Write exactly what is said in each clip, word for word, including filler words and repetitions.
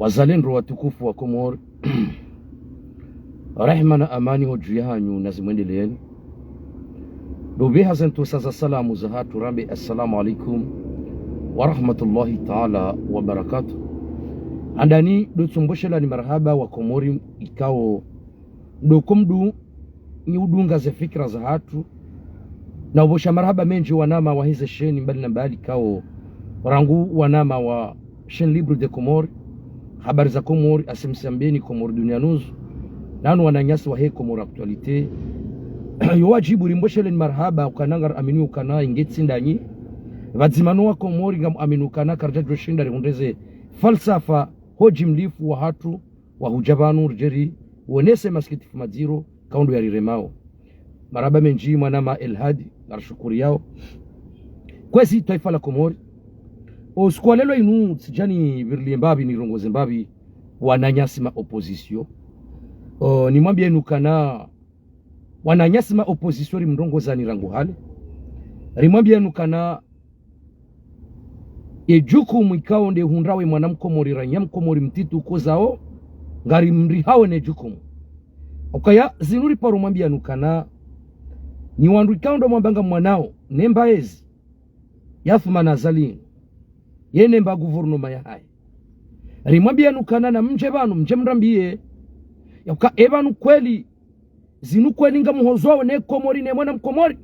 Wazalendo watukufu wa Komori, rehma na amani ho dju yahanyu nazimwendeleeni. Ndo pveha ze ntsusa za salamu zahatru rambe assalamu alaikum wa rahmatullahi taala wa barakatuh. Handani ndo tsumboshelani marahaba wa Komori ikao ndo komdu nyi udunga ze fikira zahatru. Na uposha marahaba mendji wanama wa hize sheni mbali na mbali ikao rangu wanama wa Chaîne Libre des Comores, Habari za Komori, Asimsi Ambeni, Comores Dunia News, nanu wananyasi wahe Comores Actualité. Yo wadjibu rimbosheleni marahaba ukana ngari amini ukana inge tsi ndanyi. Pvadzima no wa Komori ngamu amini ukana karidja djoshinda rihundre ze falsafa ho djimlifu wahatru wa hudja pvanu ridje riwonese masikitifu madziro ikao ndo yariremao. Marahaba mendji mwanama Elhadi, narishukuriyao. Kwezi twaifa la Komori. O usiku wa lelo inu tsidja nipvirilie mbapvi nirongoze mbapvi wananyasi ma opposition. O, nimwambieni ukana wananyasi ma opposition rimrongozani rangu hale. Rimwambieni ukana ye djukumu ikao nde hundrawo ye mwana mkomori ranya mkomori mtiti ukozao, ngari mrihao ne djukumu. Ukaya zinu riparo mwambiani ukana nyi wandru ikao ndo mwamba ngamwanao ne mba ezi ya Athumani Azali inu, ye ne mba gouvernement yahahe. Rimwambiani ukana namdje pvanu mdje mrambiye ya uka e pvanu kweli zinu kweli ngamhozwao ne Komori ne mwana mkomori,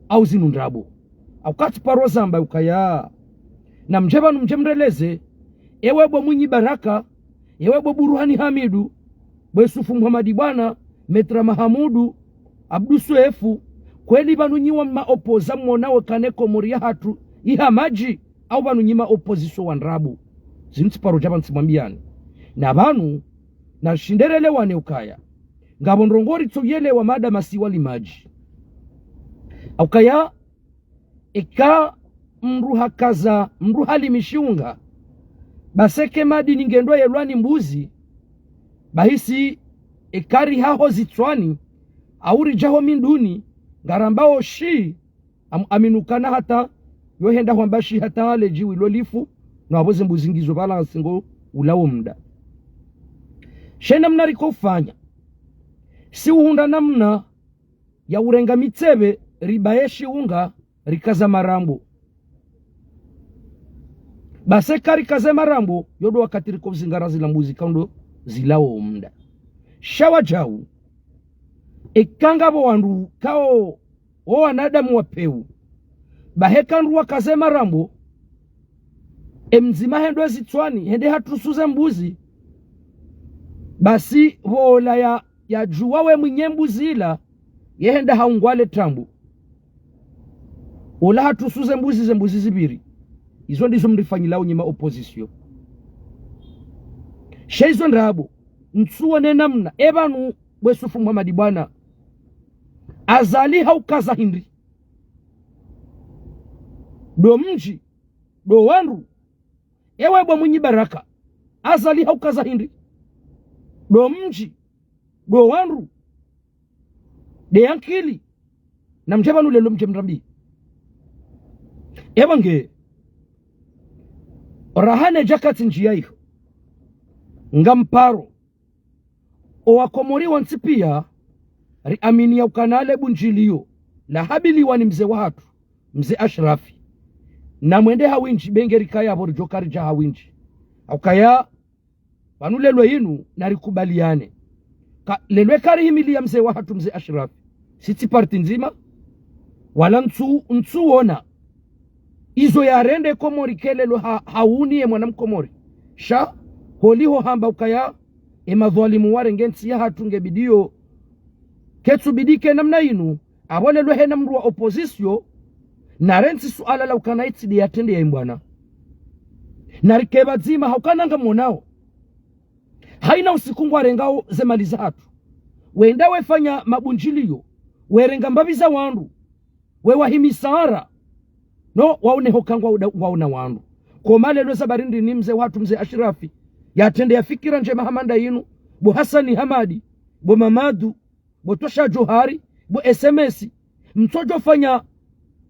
au zinu ndrabo. Au kati paro zamba ukaya namdje pvanu mdje mreleze, ewe bo Mwinyi Baraka, ewe bo Buruhani Hamidu, bo Yusufu Muhamadi Bwana, Metra Mahamudu, Abdu Swefu, kweli pvanu nyi wa ma opposants mwonao ukana e Komori yahatru iha madji, au pvanu nyi ma opposition wa ndrabo? Zinu tsiparo dja pvanu tsimwambiani. Na pvanu nashinde relewane ukaya ngapvo ndrongoo ritsoyelewa mada masiwa limadji. Ukaya eka mndru hakaza, mndru halimi shiunga, basi eka madini ngendwa yelwa ni mbuzi, bahisi eka rihaho zitswani, au ridjaho minduni, ngarambao shi, am-, amini ukana hata yo henda hwamba shi hata le djiwi lo lifu, no apvo ze mbuzi ngizo pvala nsingo ulawo mda. She namna riko ufanya, si uhundra namna ya urenga mitsepve ribaye shiunga rikaza marambo. Basi eka rikaze marambo, yo ndo wakati riko uzingara zila mbuzi ikao ndo zilawo mda. Sha wadjau, eka ngapvo wandru ikao wo wanadamu wa pewu, bahi eka ndru wakaze marambo, e mdzima hende zitswani, hende hatrusuze mbuzi, basi pvo ola ya, yadjuwa we mwinyi mbuzi ila, ye henda haungwa le trambu. Ola hatrusuze mbuzi ze mbuzi zipviri. Izo ndizo mrifanyilao nyi ma opposition. She izo ndrabo, ntsuwone namna, e pvanu bo Yusufu Muhamadi Bwana, Azali haukaza hindri? Ndo mdji, ndo wandru, ewe bo Mwinyi Baraka, Azali haukaza hindri? Ndo mdji, ndo wandru, nde yankili, namdje pvanu lelo mdje mrambi. Ewa nge, raha ne djakatsi ndjiya iho, ngamparo, o wakomori wontsi piya, riamini ya ukana le bundjiliyo lahabiliwa ni mze wahatru, mze Ashrafi, namwende ha windji, be nge rikaya pvo ridjo karidja ha windji. Ukaya pvanu lelo inu narikubaliane. Ka, lelo eka rihimiliya mze wahatru mze Ashrafi, si tsi parti ndzima, wala ntsu, ntsuwona izo yarende Komori ke lelo ha, hauni ye mwana mkomori. Sha, holiho hamba ukaya, e madhwalimu warenge ntsi yahatru nge bidiyo, ketsu bidi ke namna inu, apvo lelo hena mndru wa opposition, narentsi suala la ukana itsi nde yatrende ya imbwana. Narike pvadzima ha ukana ngamwonao. Haina usiku ngwarengao ze mali zahatru. Wenda wefanya mabundjiliyo, werenga mbapvi za wandru, wewahimi sara, no waoneho ka ngwauda, ngwauna wandru. Koma lelo za barindi ni mze wahatru mze Ashrafi, yatrende ya fikira ndjema hama nda inu, bo Hasani Hamadi, bo Mamadu, bo Tosha Johari, bo S M S, mtsodjo fanya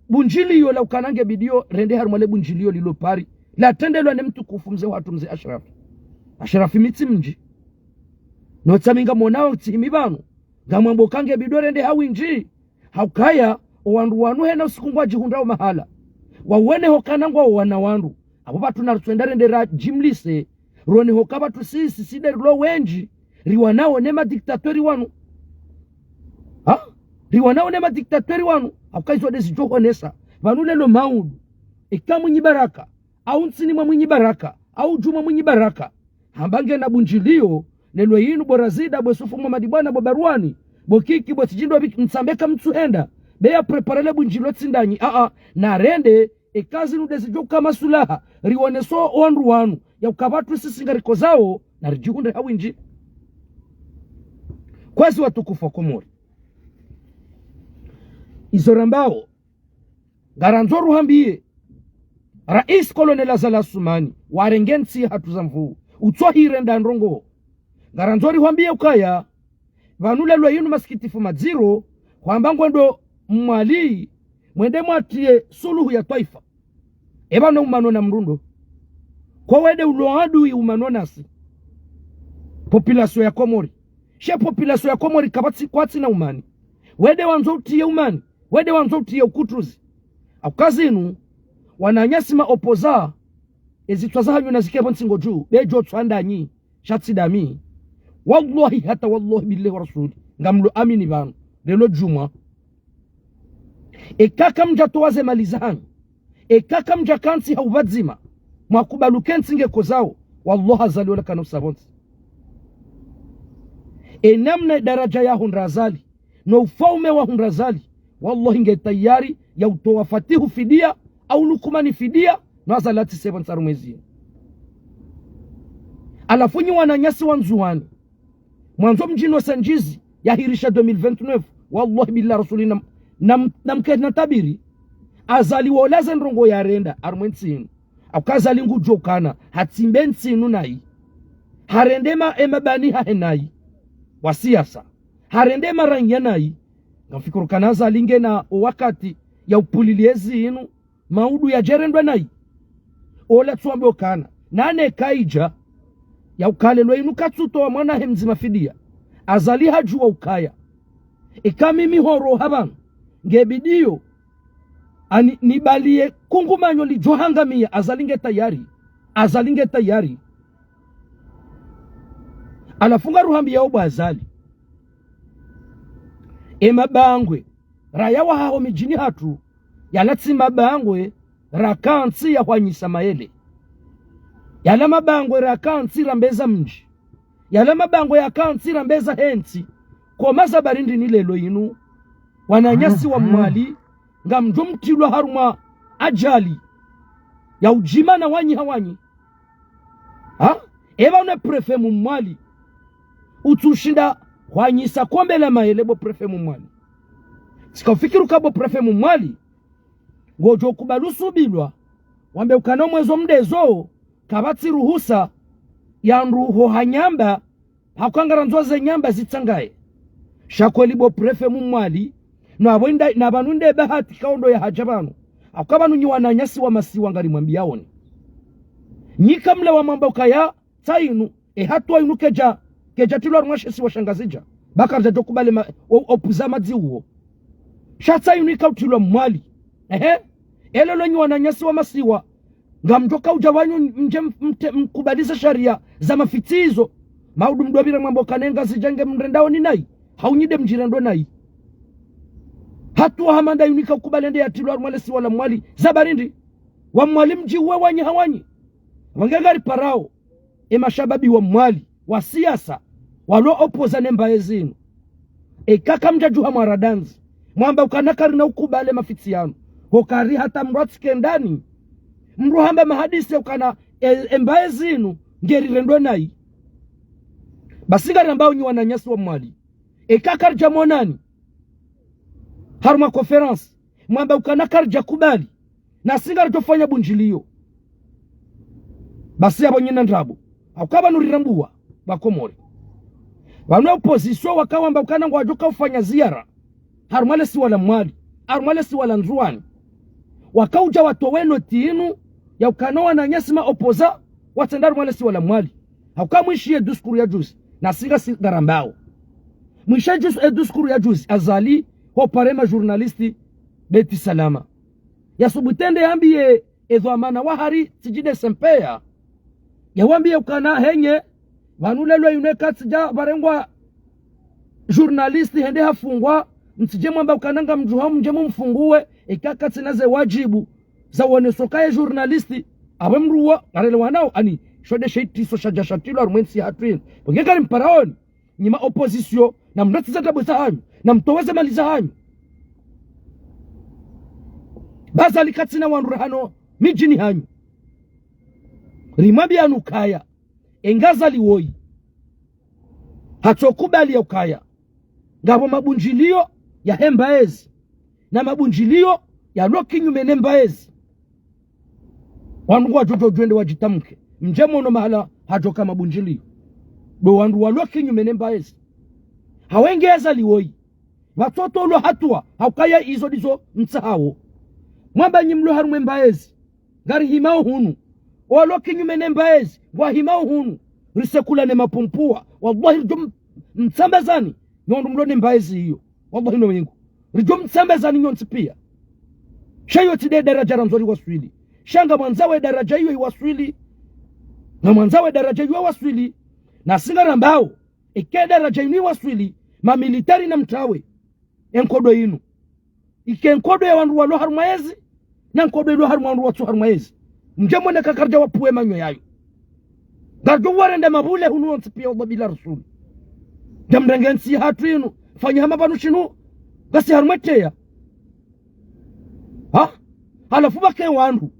bundjiliyo la ukana nge bidiyo rende harumwa le bundjiliyo lilo pari, latrendelwa ne mtukufu mze wahatru mze Ashrafi. Ashirafi Mitsimdji. No tsaminga monao tsihimi pvanu. Ngamwambo kange bidore nde hawindji. Haukaya, owandru wanu hena usiku ngwadjihundrao mahala. Wawone hokana ngwao wana wandru. Apvo pvatsu naritswenda rende radjimlise. Rone hoka pvatsu sisi side rilo wendji. Riwanao ne madiktateri wanu. Ha? Riwanao ne madiktateri wanu. Haukaya izo ndezidjo honesa. Pvanu lelo maudu. Eka Mwinyi Baraka. Au ntsini mwa Mwinyi Baraka. Au dju mwa Mwinyi Baraka. Hamba ngena bundjilio, lelo yinu bo Razida, bo Yusufu Muhamadi Bwana, bo Barwani, bo Kiki, bo Tsidjindwa Biki, mtsambe ka mtsuhenda, be ya préparer le bundjilio tsi ndanyi, aa, narende, eka zinu ndezidjo uka masulaha, riwoneso owandru wanu, ya uka pvatsu sisi ngarikozao, naridjihundre hawindji. Kwezi watukufu wa Komori. Izo rambao, ngarandzo ruhambiye, Rais Colonel Azali Assoumani, warenge ntsi hatru za nvuu, utsohirenda ndrongo. Ngarandzo rihwambiye ukaya, pvanu lelo yinu masikitifu madziro, hwamba ngwendo Mwali, mwende mwatiye suluhu ya twaifa. Eba no umano na mrundo. Kwa wende ulo adui umano nasi. Population ya Komori. She population ya Komori kapvatsi kwatsina umani. Wende wandzo utiye umani. Wende wandzo utiye ukutuzi. Haukaya zinu, wananyasi ma opposants, ezitswa zahanyu nazikepvo ntsingo dju, bedjo tswa ndanyi, sha tsi ndami. Wallahi hata wallahi billahi wa rasuli, ngamlo amini pvanu, lelo djumwa. Eka kamdjatowa ze mali zahanyu, eka kamdjaka ntsi ha upvadzima, mwakubali uke ntsi ngekozao, wallahi Azali ola kana usa pvontsi. Enamna edaradja ya hundra Azali, no ufaume wa hundra Azali, wallahi nge tayari ya utowa Fatihu fidia, au Lukumani fidia, no Azali atsise pvontsi harumwa ezinu. Halafu nyi wananyasi wa Ndzuwani, mwandzo mdjino sandjizi yahirisha deux mille vingt-neuf, wallahi billahi rasuli nam, nam, namke na tabiri, Azali wola ze ndrongo yarenda, harumwa entsi inu. Haukaya Azali ngudjo ukana, hatsimbe ntsi inu nayi. Harende ma, emabani hahe nayi. Wa siasa. Harende maranya nayi. Ngamfikiri ukana Azali ngena owakati ya upulili ezinu. Maudu yadjerendwa nayi. Ola tsuwambe ukana. Nane kaidja. Ya uka lelo inu katsutowa mwana he mdzima fidia. Azali hadjuwa ukaya. Eka mimi horo hapvanu. Ngebidiyo. Ani, nibaliye kungumanyo lidjo hangamiya, Azali nge tayari. Azali nge tayari. Halafu ngaruhambiya obo Azali. Emabangwe, raya wahaho midjini hatru, yala tsi mabangwe, raka ntsi ya hwanyisa mayele. Yala mabangwe, raka ntsi rambeza mdji. Yala mabangwe yaka ntsi rambeza hentsi. Koma za barindi ni lelo inu. Wananyasi wa Mwali, ngamdjo mtilwa harumwa ajali. Ya udjima na wanyi ha wanyi. Ha? Eba une préfet mu Mwali. Utsushinda hwanyisa kombe la mayele bo préfet mu Mwali. Tsika ufikiri uka bo préfet mu Mwali. Ngodjo kubali usubilwa. Wambe ukana omwezo mdezo. Kapvatsi ruhusa. Ya ndru ho hanyamba. Haukaya ngarandzo ze nyamba zitsangaye. Sha kweli bo préfet mu Mwali, no apvo inda, na pvanu nde bahati kaondo ya hadja pvanu. Haukaya pvanu nyi wananyasi wa masiwa ngarimwambiyaoni. Nyi kamla wamwamba ukaya, tsa inu, e hatuwa inu kedja, kedja tilwa harumwa she isiwa sha Ngazidja. Ba karidjadjo kubali ma, o, opposant madzi uwo. Sha tsa inu ikautilwa Mwali. Ehe. Elelo nyi wananyasi wa masiwa. Ngamdjo kaudja wanyu mdje m-, mte-, mkubali ze sharia za mafitsi izo. Maudu mdopvira mwambe ukana e Ngazidja nge mrendaoni nayi. Hau nyi nde mdjirendo nayi. Hatuwa hama nda inu ika ukubali nde yatilwa harumwa le siwa la Mwali. Za barindi. Wa Mwali mdji uwe wanyi ha wanyi. Wange ngariparao. E mashababi wa Mwali, wa siasa, walo opposant ne mbaye zinu. Eka kamdjadjuha mwaradandzi, mwamba ukana karina ukubali mafitsi yanu. Hokari hata mdru atsike ndani, mdru hamba mahadisi ukana e, e mbaye zinu, ngerirendwa nayi. Basi ngarirambao nyi wananyasi wa Mwali. Eka karidja monani, harumwa conférence, mwamba ukana karidja kubali. Nasi ngaridjo fanya bundjiliyo. Basi yapvo nyina ndrabo. Haukaya pvanu rirambuwa, ba Komori. Pvanu opposition wakawamba ukana ngwadjo kaufanya ziara. Harumwa le siwa la Mwali. Harumwa le siwa la Ndzuwani. Wakaudja watowe noti inu, ya ukana wananyasi ma opposant, watsenda harumwa le siwa la Mwali. Hauka mwishiye discours ya juzi, na si ngasi ngarambao. Mwishiye juzi, e discours ya juzi, Azali, ho pare ma journaliste, Beit Salam. Yasubutu yende yambiye, e dhwamana wa hari, tsidjide sempeya. Yawambiye ukana henye, pvanu leo yinu eka tsidja pvarengwa journaliste hende hafungwa, mtsidje mwamba ukana ngamdjuha mdje mumfunguwe, eka katsina ze wadjibu, za woneso kaye journaliste, awe mdru wa, ngarelewanao, ani, sho nde she itriso shadja shatilwa harumwa entsi yahatru yinu. Pvo nge ngari mparaoni, nyi ma opposition, na mnatsi ze tabu zahanyu, na mtowe ze mali zahanyu. Ba Azali katsina wandru rahano, midjini hanyu. Rimwambiyani ukaya, e nga Azali woyi. Hatsokubali ya ukaya. Ngapvo mabundjiliyo yahe mbaezi. Na mabundjiliyo yalo kinyume ne mbaezi. Wandru ngwadjo djo djwende wadjitamke. Mdje mwono mahala hadjoka mabundjiliyo. Ndo wandru walo kinyume ne mbaezi. Hawenge Azali woyi. Pvatsoto ulo hatuwa, haukaya izo ndizo mtsahao. Mwamba nyi mlo harumwa e mbaezi. Ngari himao hunu. Walo kinyume ne mbaezi, ngwa himao hunu. Risekula ne mapumpuwa. Wallahi ridjo m-, mtsambazani. Nyi wandru mlo ne mbaezi iyo. Wallahi no Mnyezi Mngu. Ridjo mtsambazani nyontsi piya. Sha iyo tsi nde daradja randzo riwaswili. Sha ngamwandzao e daradja iyo iwaswili. Ngamwandzao e daradja iyo iwaswili. Na si ngarambao. Eka e daradja inu iwaswili. Ma militaire na mtawe. E nkodo inu. Ike nkodo ya wandru walo harumwa ezi, na nkodo ilo harumwa wandru watsu harumwa ezi. Mdje mwone kakaridja wapvuwe manyo yayo. Ngaridjo warende mabule hunu wontsi piya wallahi bila rasuli. Nde mrenge ntsi yahatru inu, fanya hama pvanu shinu, ngasi harumwa e teya. Ha? Halafu pvake wandru.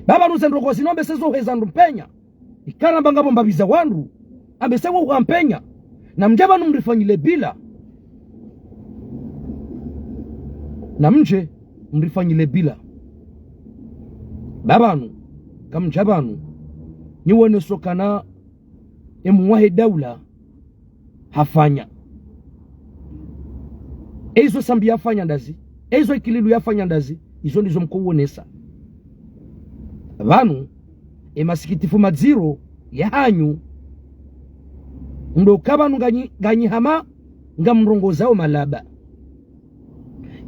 Ba pvanu ze ndrongoo zinu ambe se zo heza ndru mpenya. Ika ramba ngapvo mbapvi za wandru. Ambe se wo uhampenya. Na mdje pvanu mrifanyile bila. Na mdje mrifanyile bila. Ba pvanu, kamdja pvanu, nyi woneso ukana e mwahe daula hafanya. E izo Sambi yafanya ndazi, e izo Ikililu yafanya ndazi, izo ndizo mko uonesa. Pvanu, e masikitifu madziro yahanyu, ndo uka pvanu nganyi, nganyi hama ngamrongozao malaba.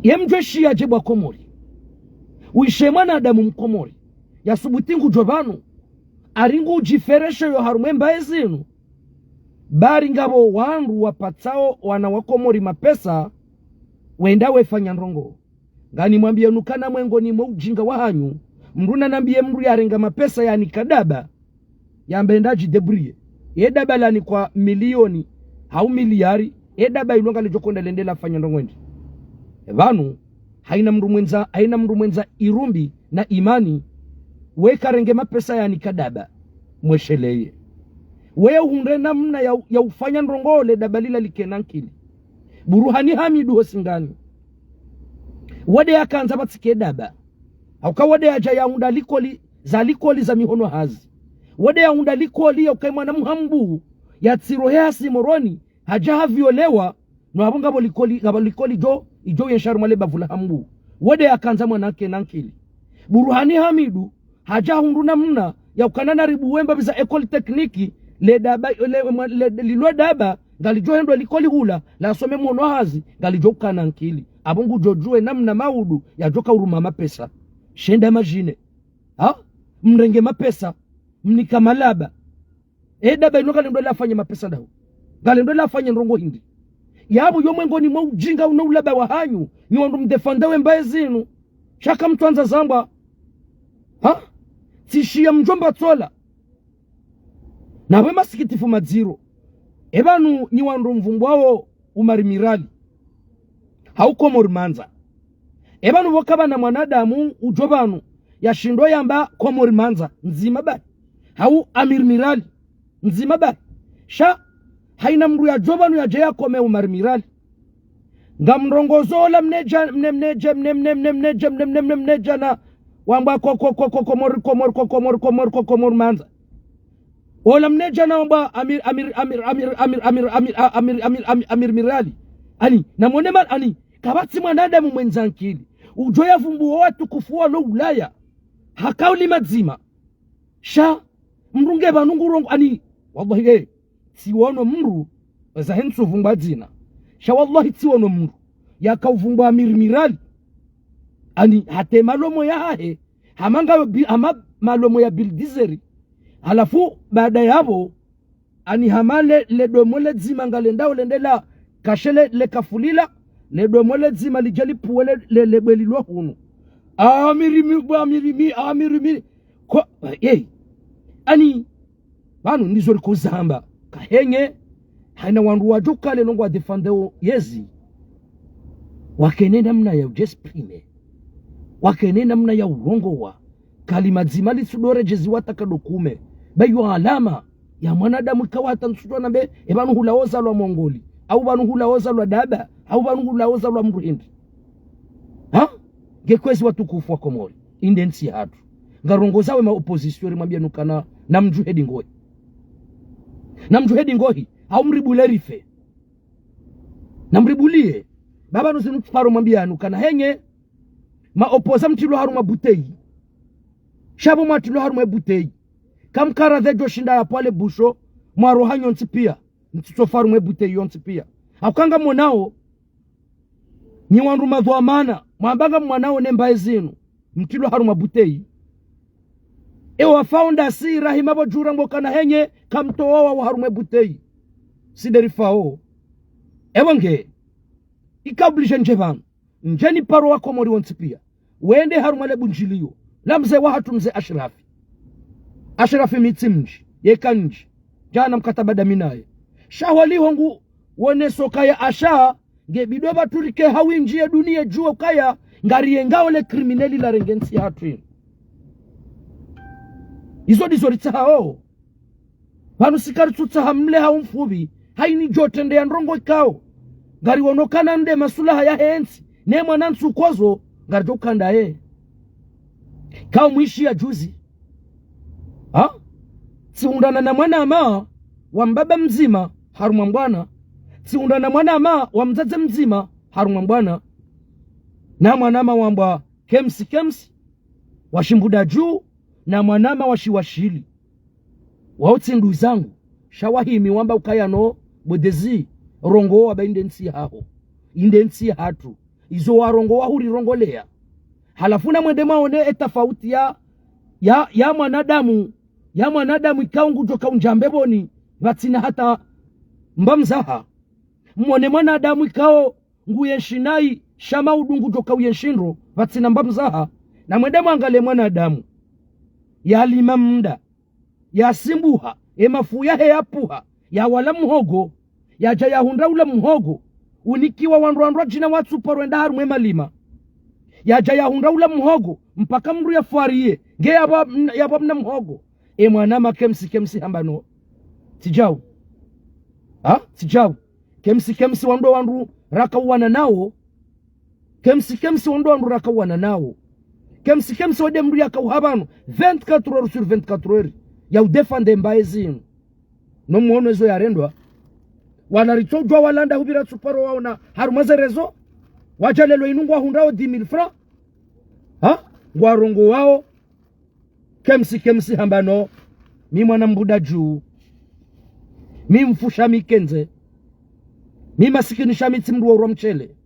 Ye mdjwe shiya dje bwa Komori. Wishe mwanadamu Mkomori. Yasubutu ngudjo pvanu. Ari ngudjifereshe yo harumwa e mbaezi inu. Bari ngapvo wandru wapatsao wana wa Komori mapesa, wenda wefanya ndrongoo. Nganimwambiyeni ukana mwengoni mwa ujinga wahanyu, mdru nanambiye mdru yarenga mapesa yanika daba, yambe enda djidébrouiller. Ye daba lanikwa miliyoni, hau miliyari, ye daba ilo ngalidjo kwenda lende lafanya ndrongoo ndi. Pvanu, haina mdru mwendza, haina mdru mwendza irumbi na imani, we karenge mapesa yanika daba, mwesheleye. Weye uhundre namna ya, ya ufanya ndrongoo le daba lila likena nkili. Buruhani Hamidu ho Singani. Wo nde yakandza pvatsike daba. Hauka wo nde yadja yahundra likoli, za likoli za mihono hazi. Wo nde yahundra likoli ya uka mwana mhambu, yatsirwa he hasi Moroni, hadja haviolewa, no apvo ngapvo likoli, ngapvo likoli djo, idjo yensha harumwa le bavu la hambu. Wo nde yakandza mwana akena nkili. Buruhani Hamidu, hadja hundru namna ya ukana naribuwe mbapvi za école technique, le daba, le, mwa-, le, lilo daba, ngalidjo hendo likoli hula, lasome mhono hazi, ngalidjo ukana nkili. Apvo ngudjo djuwe namna maudu, yadjoka uruma mapesa. Shenda madjine. Ha? Mrenge mapesa. Mnika malaba. E daba ilo ngalendo lafanye mapesa ndahu. Ngalendo lafanye ndrongoo hindri. Yapvo yo mwengoni mwa ujinga uno ulaba wahanyu, nyi wandru mdéfendre we mbaezi inu. Sha kamtsuandza zambwa. Ha? Tsishiya mdjomba tsola. Na we masikitifu madziro. E pvanu nyi wandru mvumbwao Umar Mirali. Hau Komori Mandza. E pvanu pvo kapvana mwanadamu udjo pvanu yashindo yamba Komori Mandza ndzima bahi. Hau Amir Mirali ndzima bahi. Sha, haina mdru yadjo pvanu yadje yakome Umar Mirali. Ngamrongozo ola mnedja, mne, mnedja, mne, mne, mne, mnedja, mne, mne, mne, mnedja na wamba ko, ko, ko, ko, Komori, Komori, ko, Komori, Komori, ko, Komori Mandza. Ola mnedja na wamba Amir, Amir, Amir Mirali. Ani, namwone ma-, ani, kapvatsi mwanadamu mwendza nkili. Udjo yavumbuwa watukufu walo Ulaya. Ha kauli madzima. Sha, Mdru nge pvanu ngurongoa, ani, wallahi, eh, tsiwono mdru, zahe ntsu pvungwa dzina. Sha wallahi tsiwono mdru yaka upvungwa Amiri Mirali, ani, hata emalomo yahahe hama ngayo bi-, hama malomo ya bildizeri. Halafu baada yapvo, ani, hama le, le domo ledzima ngalendao lende la kashe le, le kafulila, le domo ledzima lidje lipvuwe le, le, le bwe lilo hunu. Amiri mi, Amiri mi, Amiri mi. Ko, eh, ani, pvanu ndizo riko zamba. Kahenye, haina wandru wadjo kale longo wa défendre o yezi, wakene namna ya udjexprimer, wakene namna ya urongoa. Kalima dzima litsudore djezi wataka dokume. Ba iyo alama ya mwanadamu ikao hata ntsudjuwa nambe, e pvanu hula ozalwa Mongoli, au pvanu hula ozalwa Daba, au pvanu hula ozalwa mdru hindri. Ha? Nge kwezi watukufu wa Komori, inde ntsi hatru. Ngarongozawo ema opposition rimwambia nukana, namdjuhe dingohi. Namdjuhe dingohi, au mribule rife. Namribulie. Ba pvanu zinu tsiparo mwambia nukana henye, ma opposants mtrilwa harumwa bouteille. Sha pvo mwatrilwa harumwa bouteille, kamkara dhedjo shinda ya pvwale busho, mwaroha nyontsi pia. Mtsitsofa harumwa bouteille yontsi pia. Hauka ngamonao, nyi wandru madhwamana, mwamba ngamwanao ne mbaye zinu, mtrilwa harumwa bouteille. Ewa fao ndasi rahima pvo djura mbo kana henye, kamtowa wa harumwa bouteille. Si nde rifao. Ewa nge, ika obligé ndje pvanu. Ndje niparo wa Komori wontsi pia, wende harumwa le bundjilio la mze wahatru mze Ashrafi. Ashrafi mi tsi mdji, yeka ndji, djana mkataba dami naye. Sha holiho nguoneso kaya asha, nge bidi pvatsu rike hawindji ye dunia idjuwe kaya, ngariengao le criminel larenge ntsi hatru inu. Izo ndizo ritsahao. Pvanu si karitsutsaha mle hau mfupvi, haini djo trende ya ndrongo ikao ngariono kana nde masulaha yahe ntsi, ne mwana ntsu kozo, ngaridjo kanda ye. Kao mwishi ya juzi. Ha? Tsihundrana na mwanama wa mbaba mdzima harumwa mbwana. Tsihundrana na mwanama wa mdzadze mdzima harumwa mbwana. Na mwanama wambwa Kemsi Kemsi wa Shimbuda Juu, na mwanama wa Shiwashili. Wao tsi nduwi zangu, sha wahimi wamba ukaya no, bo Dezi, rongowa ba inde ntsi yahaho, inde ntsi yahatru. Izo warongowa hurirongoleya. Halafu namwende mwaone e tafauti ya, ya, ya mwanadamu, ya mwanadamu ikao ngudjo kaundja mbepvoni, pvatsina hata mbamzaha. Mwone mwanadamu ikao nguyenshi nayi, sha maudu ngudjo kauyenshi ndro, pvatsina mbamzaha. Namwende mwangalie mwanadamu yalima mnda, yasimbuha, e mafu yahe yapvuha, yawala muhogo, yadja yahundra ula muhogo, unikiwa wandru wandru wadjina watsuparo wenda harumwa e malima. Yadja yahundra ula muhogo, mpaka mdru yafwariye, nge yapvwa mna, yapvwa mna muhogo. E mwanama Kemsi Kemsi hamba no. Tsi djau. Ha? Tsi djau. Kemsi Kemsi wandru wandru rakauwana nao. Kemsi Kemsi wandru wandru rakauwana nao. Kemsi Kemsi wade mdru yakauha pvanu vingt-quatre heures sur vingt-quatre heures ya udéfendre mbaye zinu. No mwono ezo yarendwa. Wala ritsodjua walanda hupvira tsuparo waona harumwa ze réseaux. Wadja lelo inu ngwahundrao dix mille francs. Ha? Ngwarongowao. Kemsi Kemsi hamba no, mi mwana Mbuda Juu, mi mfu sha mi kendze, mi masikini sha mi tsi mdru wa urwa mshele.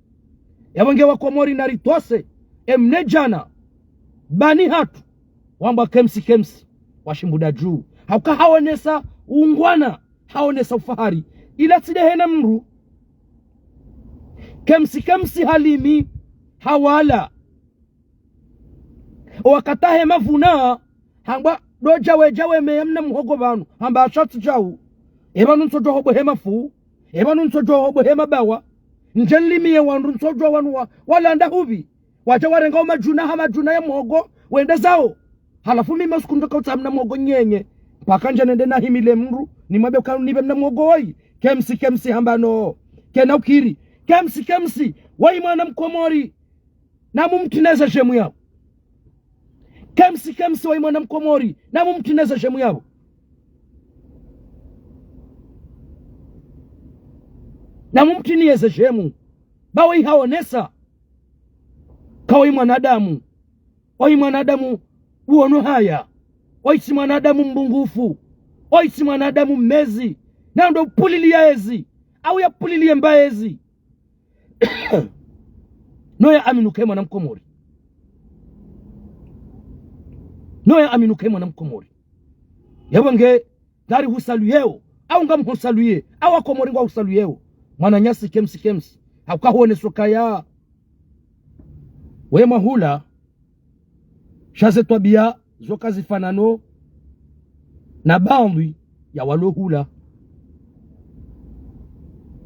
Yapvo nge wa Komori naritose, emne djana, bani hatru, wambwa Kemsi Kemsi wa Shimbuda Juu. Hauka haonesa ungwana, haonesa ufahari. Ila tsi de hena mdru. Kemsi Kemsi halimi, hawala. Owakati wahe mavuna, hambwa, do djawe djawe meya mna muhogo pvanu, hamba asha tsi djau. E pvanu ntsodjo hobo he mafu, e pvanu ntsodjo hobo he mabawa. Ndje nlimiye wandru ntsodjo wanu wa, walanda hupvi. Wadja warenga o madjuna ha madjuna ya muhogo, wende zao. Halafu mi masiku ndo kautsaha mna muhogo nyenye. Mpaka ndje nende nahimile mdru, nimwambe uka nipve mna muhogo woyi. Kemsi Kemsi hamba no. Kena ukiri. Kemsi Kemsi, woyi mwana Mkomori. Namumtinize djemu yapvo. Kemsi Kemsi woyi mwana Mkomori. Namumtinize djemu yapvo. Namumtinize djemu. Ba woyi haonesa. Ka woyi mwanadamu. Woyi mwanadamu uono haya. Woyi tsi mwanadamu mbungufu. Oyi tsi mwanadamu mmezi. Nando upuliliya ezi. Au yapuliliye mba ezi. No ya aminuke mwana mkomori. No ya aminuke mwana mkomori. Yebo nge, ngari husaluyeo. Au ngamhusaluye. Au wakomori ngwa husaluyeo. Mwananyasi kemsi kemsi. Hauka huoneso kaya. We mwahula. Sha ze twabiya zo kazifanano na baadhwi ya walo hula.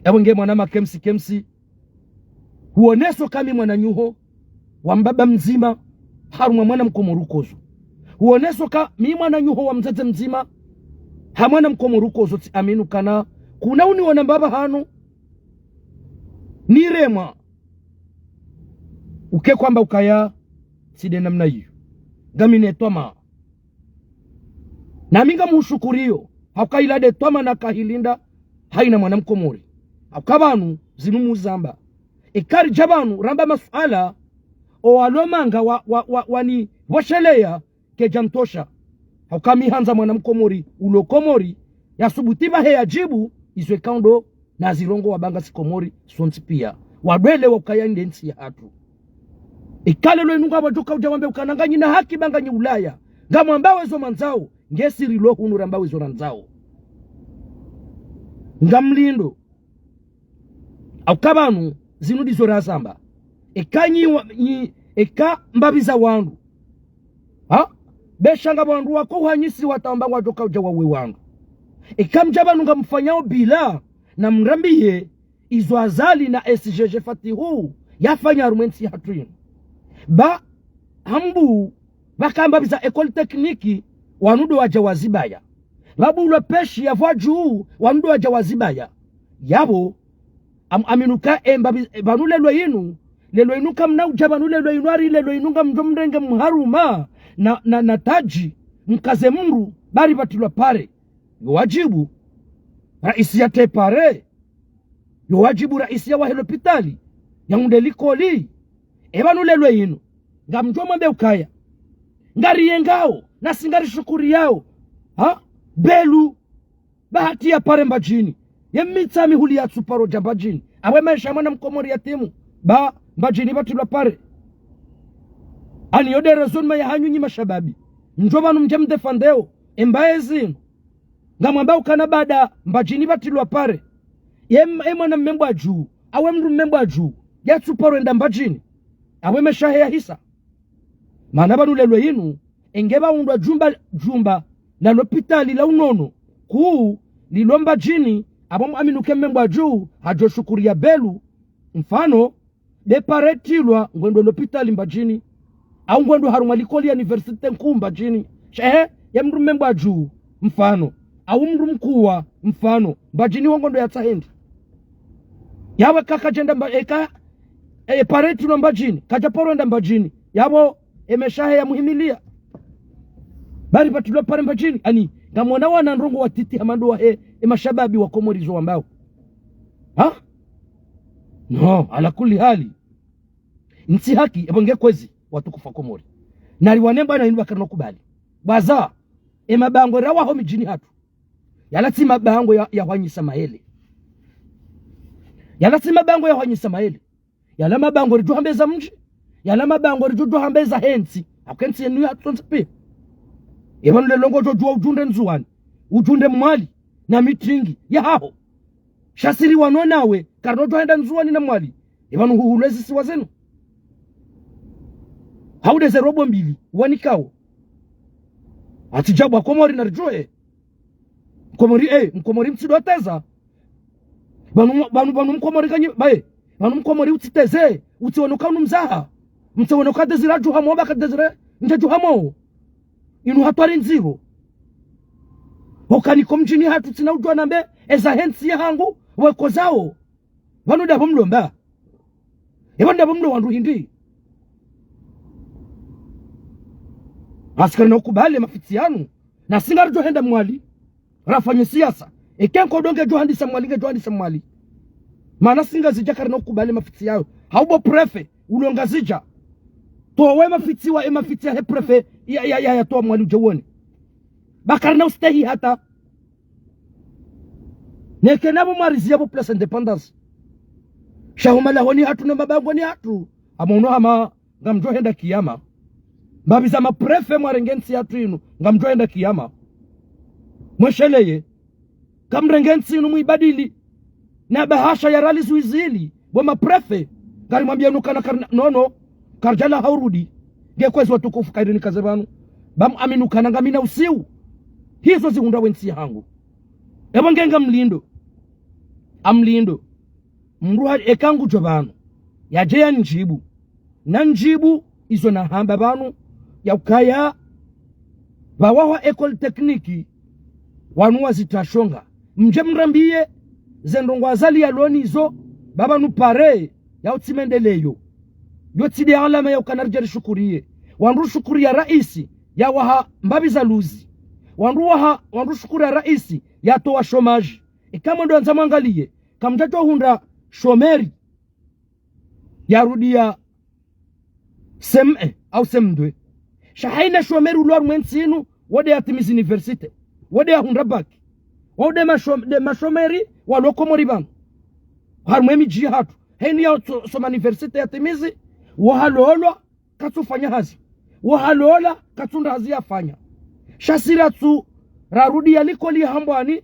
Ewe nge mwana makemsi kemsi, huoneso ka mi mwananyuho wa mbaba mdzima, harumwa mwana mkomori ukozo. Huoneso ka mi mwananyuho wa mdzadze mdzima, ha mwana mkomori ukozo tsi aminu kana, kuna uniona mbaba hanu, niremwa, uke kwamba ukaya, tsi nde namna iyo. Ngami ne twamaa. Nami ngamhushukuriyo, hauka ila nde twamaa nakahilinda, haina mwana mkomori. Hauka pvanu, zinu muzamba. Eka ridja pvanu, ramba masuala, o walo manga wa, wa, wa, wani pvosheleya, kedja ntosha. Hauka mi handza mwana mkomori, ulo Komori, yasubuti pvahe yadjibu, izo eka ndo, na zirongowa ba ngasi Komori, sontsi piya. Wadwele wa ukaya nde ntsi yahatru. Eka lelo inu ngapvo djoka udja wambe ukana nganyina haki ba nganyi Ulaya. Ngamwambao ezo mwandzao, nge si rilo hunu rambao ezo randzao. Ngamlindo. Hauka pvanu, zinu ndizo razamba. Eka nyi wa, nyi, eka mbapvi za wandru. Ha? Be sha ngapvo wandru wako uhanyisi watamba ngwadjoka udja wawe wandru. Eka mdja pvanu ngamfanyao bila, na mrambiye, izo Azali na S G G Fatihu, yafanya harumwa entsi yahatru inu. Ba, hambu, pvaka mbapvi za école technique, wanu ndo wadja wazibaya. Pvabulwa peshi ya vwa dju, wanu ndo wadja wazibaya. Yapvo, am, aminuka e mbapvi, e, pvanu lelo inu, lelo inu kamna udja pvanu lelo inu hari lelo inu ngamdjo mrenge mharuma, na, na, na tadji, mkaze mndru, bari pvatilwa pare. Yo wadjibu, raisi yatre pare. Yo wadjibu raisi yawahe lopitali, yahundre likoli. E pvanu lelo inu, ngamdjo mwambe ukaya. Ngariyengao, nasi ngarishukuriyao. Ha? Belu, bahati ya pare Mbadjini. Ye Mitsamihuli yatsuparo dja Mbadjini. Awe maesha ya mwana mkomori yatimu. Ba, Mbadjini pvatilwa pare. Ani yo nde raison ma yahanyu nyi mashababi. Mdjo pvanu mdje mdefandeo. E mba ezinu. Ngamwambao ukana baada Mbadjini pvatilwa pare. Ye m-, ye mwana mme Mbwadjuu, awe mndru mme Mbwadjuu, yatsuparo enda Mbadjini. Awe maesha yahe yahisa. Mana pvanu lelo inu, enge pvahundrwa djumba, djumba la lopitali la unono, kuu, lilo Mbadjini, apvo mu aminuke mme Mbwadjuu, hadjo shukuriya Belu, mfano, nde pare tilwa ngwendo lopitali Mbadjini. Au ngwendo harumwa likoli ya université nkuu Mbadjini. Shehe, ye mndru mme Mbwadjuu, mfano. Au mndru mkuwa, mfano. Mbadjini wo ngwendo yatsaha endi. Yapvo eka kadjenda mba, eka, e, pare tilwa Mbadjini. Kadja paro enda Mbadjini. Yapvo, e maesha yahe yamuhimiliya. Bari pvatilwa pare Mbadjini. Ani, ngamwona wana ndrongo watiti hama ndo wahe, e mashababi wa Komori zo wambao. Ha? No, ala kulli hali. Ntsi haki, epvo nge kwezi, watukufu wa Komori. Nari wane mbwana inu pvaka rino kubali. Bwaza, e mabangwe rawaho midjini hatru. Yala tsi mabangwe ya, ya hwanyisa maele. Yala tsi mabangwe ya hwanyisa maele. Yala mabangwe ridjo hambeza mdji. Yala mabangwe ridjo djo hambeza hentsi. Hauka entsi yenu ya tsontsi piya. Epvanu lelo ngodjo djuwa udjundre Ndzuwani. Udjundre Mwali. Na mitringi. Yahaho. Sha si ri wanu nawe, karino djo henda Ndzuwani na Mwali. Epvanu huhulwa ezi siwa zenu. Hau nde ze robo mbili, wanikao. Ati djabu wa Komori naridjuwe. Mkomori, eh, Mkomori mtsidoteza. Pvanu, pvanu, pvanu Mkomori kanyi, baye. Pvanu Mkomori utsiteze, utsiwono ka unu mzaha. Mtsiwono ka Désiré adjuha mo, pvaka Désiré, ndje djuha mo. Inu hatwari ndziro. Hoka niko mdjini hatru tsina udjuwa nambe, eza hentsi yahangu, weko zao. Pvanu ndapvo mlomba. Epvo ndapvo mlo wandru hindri. Asikari na ukubali mafitsi yanu. Nasi ngaridjo henda Mwali. Rafanye siasa. Eke nkodo ngedjo handisa Mwali, ngedjo handisa Mwali. Mana si Ngazidja karina ukubali mafitsi yayo. Hau bo préfet, ulo Ngazidja. Towe mafitsi wa, e mafitsi yahe préfet, ya, ya, ya, ya towa Mwali udje uone. Ba karina ustehi hata. Neke napvo mwariziya pvo Place Indépendance. Sha huma lahoni hatru na mabangoni hatru. Amono hama ngamdjo henda kiyama. Mbapvi za maprefe mwarenge ntsi yatru inu, ngamdjo henda kiyama. Mwesheleye. Kamrenge ntsi inu mwibadili. Na bahasha ya rali zuizili. Bo maprefe. Ngarimwambiyanu ukana kari-, nono. Karidjalawa hurudi. Nge kwezi watukufu kairi nikaze pvanu. Ba muamini ukana ngamina usiu. Hizo zihundra we ntsi yahangu. Epvo nge ngamlindo. Amlindo. Mndru ha-, eka ngudjo pvanu. Yadje yanidjibu. Nanidjibu, izo nahamba pvanu. Ya ukaya, pvawahwa école technique, wanu wazitrashonga. Mdje mrambiye, ze ndrongoo Azali yalo nazo, ba pvanu pare, ya utsi maendeleo. Yo tsi nde alama ya ukana ridje rishukuriye. Wandru shukuriya raisi, yawaha mbapvi za luzi. Wandru waha, wandru shukuriya raisi, yatowa chômage. Eka mwendo wandza mwangaliye, kamdjatsohundra chômeur yarudiya C M un au C M deux. Sha haina chômeur ulo harumwa entsi inu, wo nde yatimizi université. Wo nde yahundra bac. Wo nde machô-, nde machômeur walo Komori pvanu. Harumwa emidji yahatru. Haina yaso-, soma université yatimizi, wo halolwa, katsufanya hazi. Wo halola, katsuhundra hazi yafanya. Sha si ratsu, rarudiya likoli hambwani,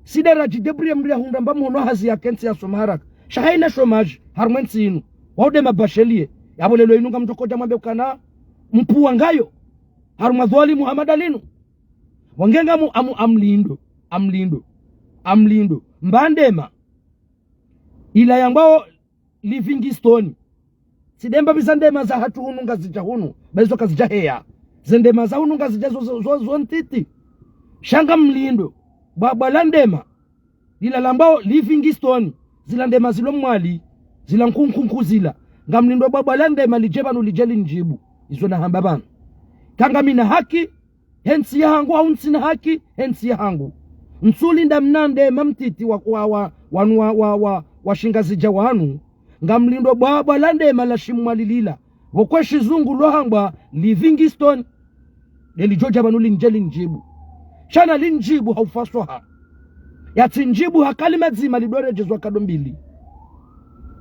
si nde radjidébrouiller mndru yahundra mba mhono hazi yake ntsi yasoma haraka. Sha haina chômage, harumwa entsi inu. Wo nde mabachelier, yapvo leo inu ngamdjo kodja mwambe ukana, mpvuwa ngayo, harumwa dhwalimu hama nda linu. Wange ngamu-, amu-, amlindo, amlindo, amlindo. Mba ndema. Ila yambwao Livingstone. Tsi nde mbapvi za ndema zahatru hunu ngazidja hunu, ba izo kazidja heya. Ze ndema za hunu ngazidja zo, zo, zo, zo ntiti. Sha ngamlindo. Bwabwa la ndema. Lila lambwao Livingstone. Zila ndema zilo Mwali. Zila nkunkunku zila. Ngamlindo bwabwa la ndema lidje pvanu lidje linidjibu. Izo nahamba pvanu. Ka ngamina haki, he ntsi yahangu, hau ntsina haki, he ntsi yahangu. Ntsulinda mna ndema mtiti wa, wa, wa, wanu wa, wa, wa, wa shingazidja wanu. Ngamlindo bwabwa la ndema la shimwalilila. Pvoko shizungu lo hambwa Livingstone. Nde lidjo dja pvanu linidje linidjibu. Sha nalinidjibu ha ufaswaha. Yatsinidjibu ha kalima dzima lidoredjezwa kado mbili.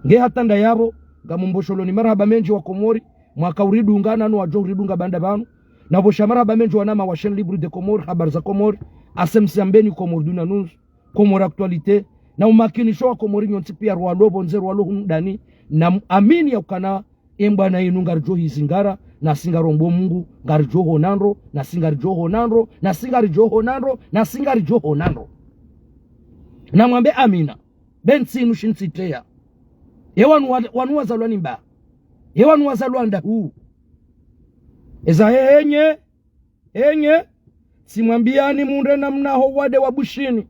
Nge hata nda yapvo, ngamumbosholoni marahaba mendji wa Komori, mwaka uridunga nanu wadjo uridunga baanda pvanu. Na pvosha marahaba mendji wanama wa Chaîne Libre de Comores, Habari za Komori, A S M C Ambeni, Comores Duna News, Comores Actualité, na umakinisho wa Komori nyontsi piya rwalo pvondze rwalo hunu ndani, na muamini ya ukana, embwana inu ngaridjo hizingara, na si ngarombo Mungu, ngaridjo honandro, na si ngaridjo honandro, na si ngaridjo honandro, na si ngaridjo honandro. Na mwambe amina. Be ntsi inu shi ntsi treya. E wanu wa-, wanu wazalwa ni mba. E wanu wazalwa nda hu. Eza he henye, henye, tsimwambiyani mundre namna ho wade wa Bushini.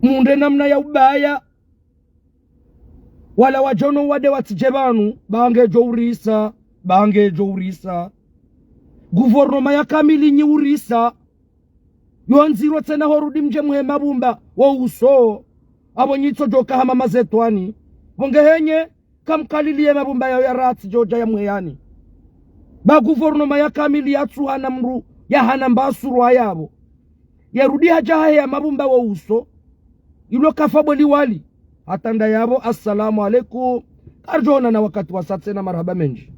Mundre namna ya ubaya. Wala wadjono wade watsidje pvanu, ba ngedjo urisa, ba ngedjo urisa. Gouvernement ya kamili nyi urisa. Yo ndziro tsena horudi mdje muhe mabumba wo uso. Apvo nyitso djoka hama mazetwani. Pvo nge henye, kamkaliliye mabumba yayo ya ratsi djodja ya muheyani. Ba gouvernement ya kamili yatsuhana mndru, yahana mba asurwa yapvo. Yarudi hadja haheya mabumba wo uso. Ilo kafa boli wali. Hata nda yapvo, assalamu alaikum. Karidjo onana wakati wasa tsena, marahaba mendji.